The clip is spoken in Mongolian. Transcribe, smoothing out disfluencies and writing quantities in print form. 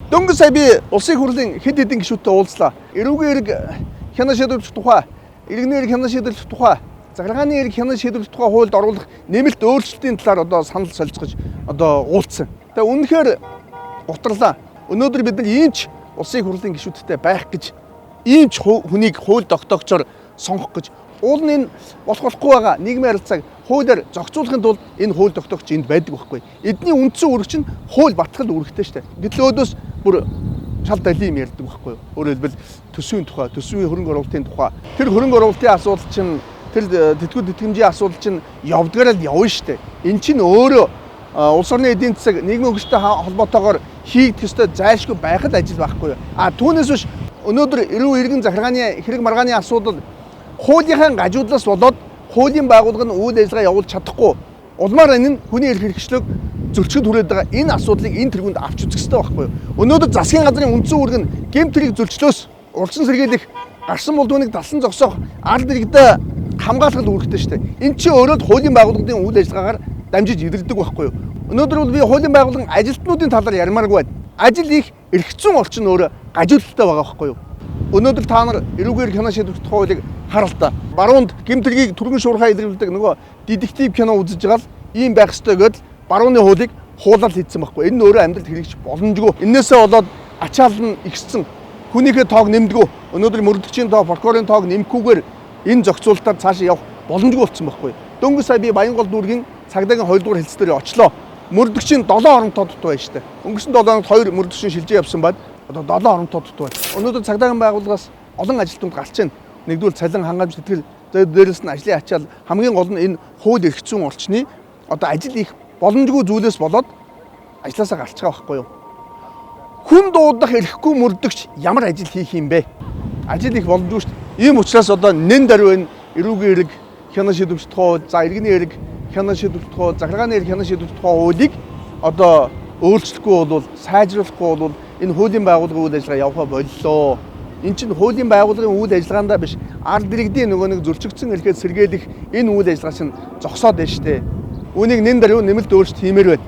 Дөнгөж сая би улсын хурлын хэд хэдэн гишүүдтэй уулзлаа. Эрүүгийн эрэг хянан шийдвэрлэх тухай, иргэний эрэг хянан шийдвэрлэх тухай, захиргааны эрэг хянан шийдвэрлэх тухай хуульд оруулах нэмэлт өөрчлөлтийн талаар одоо санал солилцгож одоо уулзсан. Тэгээ үнэхээр гутарлаа. Өнөөдөр бид нар ийм ч улсын хурлын гишүүдтэй байх гэж, ийм ч хүнийг хууль тогтоогчоор сонгох гэж, уул нь энэ болох болохгүй байгаа нийгмийн харилцааг хуулиар зохицуулахын тулд энэ хууль тогтоогч энд байдаг байхгүй. Эдний үндсэн үүрэг чинь хууль батгал үүрэгтэй шүү дээ. Гэтэл өөдөөс бүр шал далийн юм ярьдаг байхгүй. Өөрөөр хэлбэл төсвийн тухай, төсвийн хөрөнгө оруулалтын тухай. Тэр хөрөнгө оруулалтын асуудал чинь, тэр тэтгэвэр тэтгэмжийн асуудал чинь явдгаараа л явна шүү дээ. Эн чинь өөрөө улс орны эдийн засаг, нийгмийн хөгжилтэй холбоотойгоор хийгдэх ёстой зайлшгүй байх л ажил байхгүй. А түүнээс биш өнөөдөр эрүү иргэн захиргааны хэрэг маргааны асуудал хуулийнхаа гажуудлаас болоод хуулийн байгууллага нь үйл ажиллагаа явуулж чадахгүй, улмаар энэ нь хүний эрх хэрэгчлөөг зөрчинд хүрээд байгаа энэ асуудлыг энэ тэргуунд авч үзэх ёстой байхгүй юу? Өнөөдөр засгийн газрын үндсэн үүрэг нь гэмт хэрэг зөрчлөөс урьдчилан сэргийлэх, гарсан болдгооныг далсан зогсоох, ард иргэдээ хамгаалах үүрэгтэй шүү дээ. Эн чинь өөрөө хуулийн байгууллагын үйл ажиллагаагаар дамжиж илэрдэг байхгүй юу? Өнөөдөр бол би хуулийн байгууллагын ажилтнуудын талаар ярмааргүй байна. Ажил их эрх зүйн орчин өөрөө гажуудалтай байгаа байхгүй юу? Өнөөдөр та нар эрүүгээр кино шийдвэрлэх хуулийг харал та. Баруунд гэмт хэргийг түргэн шуурхай илэрхийлдэг нөгөө детектив кино үзэж байгаа л ийм байх ёстой гэдэл барууны хуулийг хуулаад хийцэн байхгүй. Энэ нь өөрөө амьдралд хэрэгжих боломжгүй. Эннээсээ болоод ачаал нь ихссэн. Хүнийхээ тоог нэмдэггүй. Өнөөдөр мөрдөгчийн тоо, прокурорын тоог нэмэхгүйгээр энэ зохицуулалтаар цаашаа явах боломжгүй болсон байхгүй. Дөнгөж сая би Баянгол дүүргийн цагдаагийн 2 дугаар хэлц дээр очлоо. Мөрдөгчийн 7 оронтой дутуу байна шүү дээ. Өнгөрсөн 7 хоногт 2 мөрдөгчийн шилжиж явсан байд. Одоо 7 оронтой дутуу байна. Өнөөдөр цагдаагийн байгууллагаас олон ажилтнууд гарч байна. Нэгдүгээр цалин хангамж тэтгэл, дээрээс нь ажлын ачаал, хамгийн гол нь энэ хууль эрх зүйн орчны одоо ажил их боломжгүй зүйлээс болоод ажлаасаа гарч байгаа байхгүй юу? Хүн дуудах эрхгүй мөрдөгч ямар ажил хийх юм бэ? Ажил их боломжгүй шүү дээ. Ийм учраас одоо нэн даруй энэ эрүүгийн эрэг хянан шийдвэрлэх тухай, за иргэний эрэг хянан шийдвэрлэх тухай, захиргааны эрэг хянан шийдвэрлэх тухай хуулийг одоо өөрчлөхгүй бол, сайжруулахгүй бол энэ хуулийн байгууллагын үйл ажиллагаа явахаа боллоо. Эн чинь хуулийн байгууллагын үйл ажиллагаандаа биш, ард иргэдийн нөгөө нэг зөрчигдсөн эрхээ сэргийлэх энэ үйл ажиллагаа чинь зогсоод байна шүү дээ. Үүнийг нэн даруй нэмэлт өөрчлөлт хиймээр байна.